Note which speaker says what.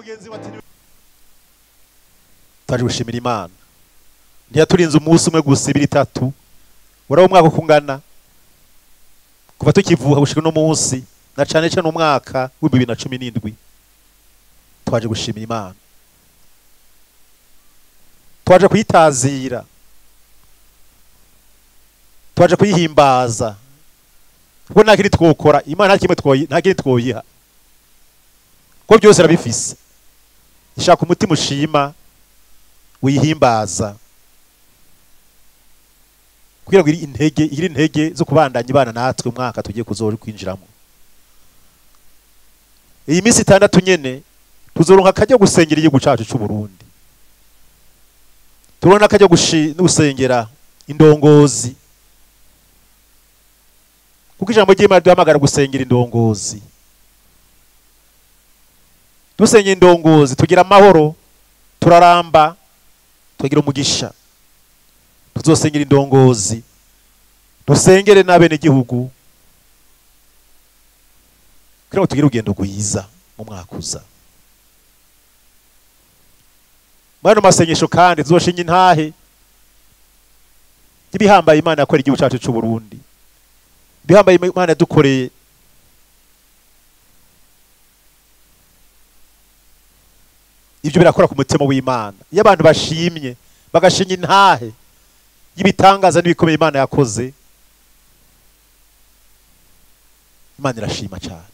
Speaker 1: Mugenzi we ati twaje gushimira Imana, ntiyaturinze umunsi umwe gusa, ibiri, itatu, uraba umwaka uko ungana kuva tukivuka gushika uno munsi, na cane cane umwaka w'2017. Twaje gushimira Imana, twaje kuyitazira, twaje kuyihimbaza, kuko nta kindi twokora Imana, nta kimwe nta kindi twoyiha, kuko byose irabifise. Ishaka umutima ushima uyihimbaza, kugira ngo igire intege zo kubandanya ibana natwe umwaka tugiye kuzora kwinjiramo. Iyi minsi 6 nyene tuzoronka akajya gusengera igihugu cacu c'u Burundi, turabona akajya gusengera indongozi, kuko ijambo ry'Imana duhamagara gusengera indongozi. Dusengera indongozi tugira amahoro, turaramba, tugira umugisha. Tuzosengera indongozi, dusengere n'abenegihugu, kugira ngo tugire urugendo rwiza mu mwaka uza. Muri ano masengesho kandi tuzoshinga intahe y'ibihambaye Imana yakoreye igihugu cyacu c'u Burundi, ibihambaye Imana yadukoreye. Ibyo birakora ku mutima w'Imana iyo abantu bashimye, bagashinga intahe y'ibitangaza n'ibikomeye Imana yakoze. Imana irashima cyane.